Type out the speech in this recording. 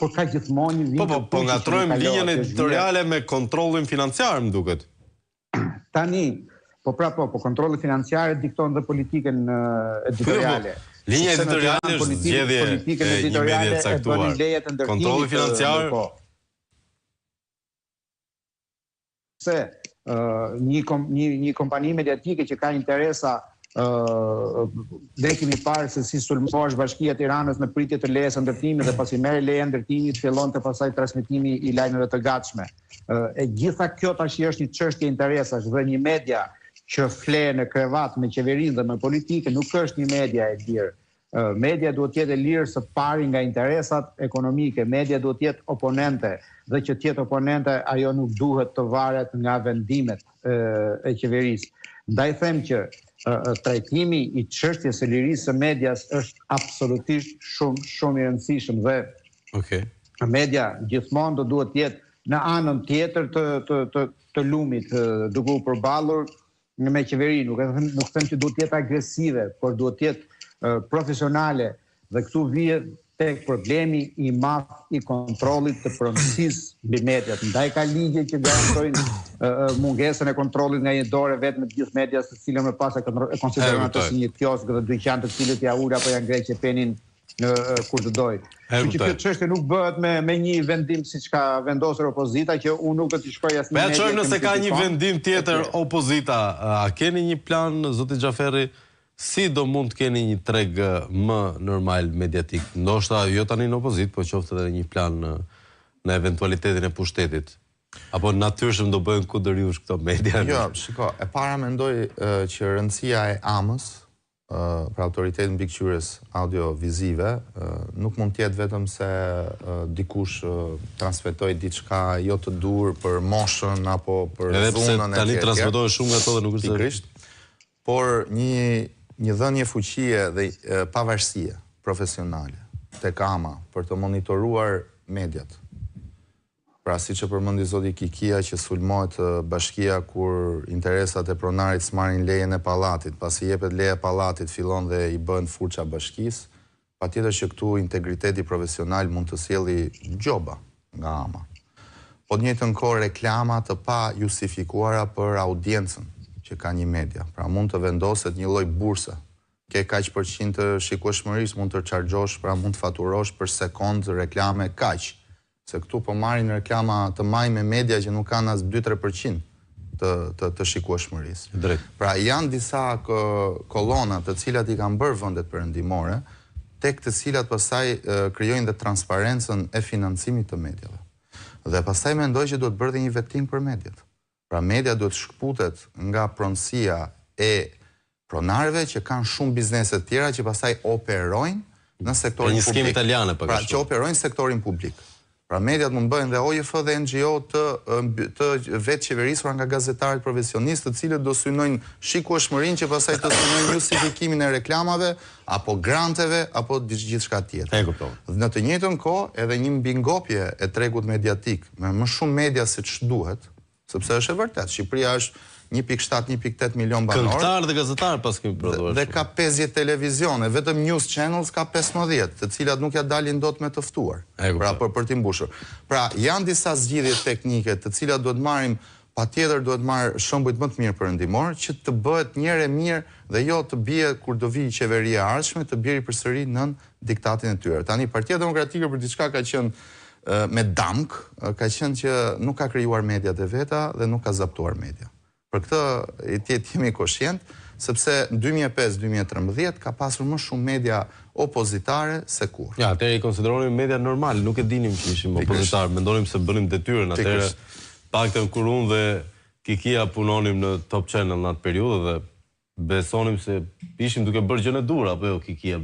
Por ka gjithmonë një vijë. Po, po, po ngatërrojmë linjën editoriale me kontrollin financiar, më duket. Tani, po pra po, po kontrolli financiar dikton dhe politikën editoriale. Po, linja editoriale është zgjedhje politikën editoriale e bënin lejet e ndërtimit. Kontrolli financiar po. Se një një një kompani mediatike që ka interesa ë ne kemi parë se si sulmohesh Bashkia e Tiranës në pritje të lejes së ndërtimit dhe pasi merr lejen e ndërtimit fillonte pastaj transmetimi i lajmeve të gatshme. E gjitha kjo tash është një çështje interesash dhe një media që fle në krevat me qeverinë dhe me politikën nuk është një media e lirë. Media duhet të jetë e lirë së pari nga interesat ekonomike, media duhet të jetë oponente dhe që të jetë oponente ajo nuk duhet të varet nga vendimet e qeverisë. Ndaj them që trajtimi i çështjes së lirisë së medias është absolutisht shumë shumë i rëndësishëm dhe okay. media gjithmonë do duhet të jetë në anën tjetër të të të të lumit, duke u përballur me qeverinë, nuk e them, nuk them që duhet të jetë agresive, por duhet të jetë profesionale dhe këtu vije tek problemi i madh i kontrollit të pronësisë mbi mediat. Ndaj ka ligje që garantojnë mungesën e kontrollit nga një dorë e vetme të gjithë medias, të cilën më pas e konsideron atë si një kiosk dhe dyqan të cilit ia ul apo ia ngre qepenin në kur të dojë. Kështu që kjo çështje nuk bëhet me me një vendim siç ka vendosur opozita që unë nuk do t'i shkoj asnjë media. Po ja nëse ka një vendim tjetër opozita, a keni një plan zoti Xhaferri si do mund të keni një treg më normal mediatik? Ndoshta jo tani në opozitë, po qoftë edhe një plan në, në eventualitetin e pushtetit. Apo natyrshëm do bëhen kundër jush këto media? Jo, shiko, e para mendoj që rëndësia e AMA-s pra Autoritetit Mbikëqyrës Audiovizive, nuk mund të jetë vetëm se dikush transmetoi diçka jo të duhur për moshën apo për dhunën e tjera. Edhe pse tani transmetohen shumë nga ato dhe nuk është se Pikërisht. Por një një dhënie fuqie dhe pavarësie profesionale tek AMA për të monitoruar mediat. Pra siç e përmendi zoti Kikia që sulmohet bashkia kur interesat e pronarit s'marrin lejen e pallatit, pasi jepet leja e pallatit fillon dhe i bëhen furça bashkisë, patjetër që këtu integriteti profesional mund të sjelli gjoba nga AMA. Po të njëjtën kohë reklama të pa justifikuara për audiencën që ka një media. Pra mund të vendoset një lloj burse. Ke kaq për qind të shikueshmërisë mund të çarxhosh, pra mund të faturosh për sekondë reklame kaq. Se këtu po marrin reklama të majme media që nuk kanë as 2-3% të të të shikueshmërisë. Drejt. Pra janë disa kolona të cilat i kanë bërë vendet perëndimore, tek të cilat pastaj krijojnë dhe transparencën e financimit të mediave. Dhe pastaj mendoj që duhet bërë dhe një vetting për mediat. Pra media duhet të shkëputet nga pronësia e pronarëve që kanë shumë biznese të tjera që pastaj operojnë në sektorin publik. Një skemë italiane pak a Pra që operojnë në sektorin publik. Pra mediat mund të bëhen dhe OJF dhe NGO të të vetëqeverisura nga gazetarët profesionistë, të cilët do synojnë shikueshmërinë që pastaj të synojnë justifikimin e reklamave apo granteve apo gjithçka tjetër. E kuptova. Dhe në të njëjtën kohë edhe një mbingopje e tregut mediatik me më shumë media se ç'duhet, Sepse është e vërtetë, Shqipëria është 1.7, 1.8 milion banorë. Këngëtarë dhe gazetarë paskemi prodhuar. Dhe ka 50 televizione, vetëm News Channels ka 15, të cilat nuk ia dalin dot me të ftuar. Pra për për t'i mbushur. Pra janë disa zgjidhje teknike të cilat duhet marrim patjetër duhet marrë shembujt më të mirë perëndimorë që të bëhet një herë e mirë dhe jo të bie kur do vijë qeveria e ardhshme të bjerë përsëri nën diktatin e tyre. Tani Partia Demokratike për diçka ka qenë me damkë, ka qenë që nuk ka krijuar mediat e veta dhe nuk ka zaptuar media. Për këtë të jemi koshient, sepse në 2005-2013 ka pasur më shumë media opozitare se kurrë. Ja, atëherë i konsideronim media normal, nuk e dinim që ishim opozitar, mendonim se bënim detyrën atëherë. Paktën kur unë dhe Kikia punonim në Top Channel në atë periudhë dhe besonim se ishim duke bërë gjënë e duhur apo jo Kikia?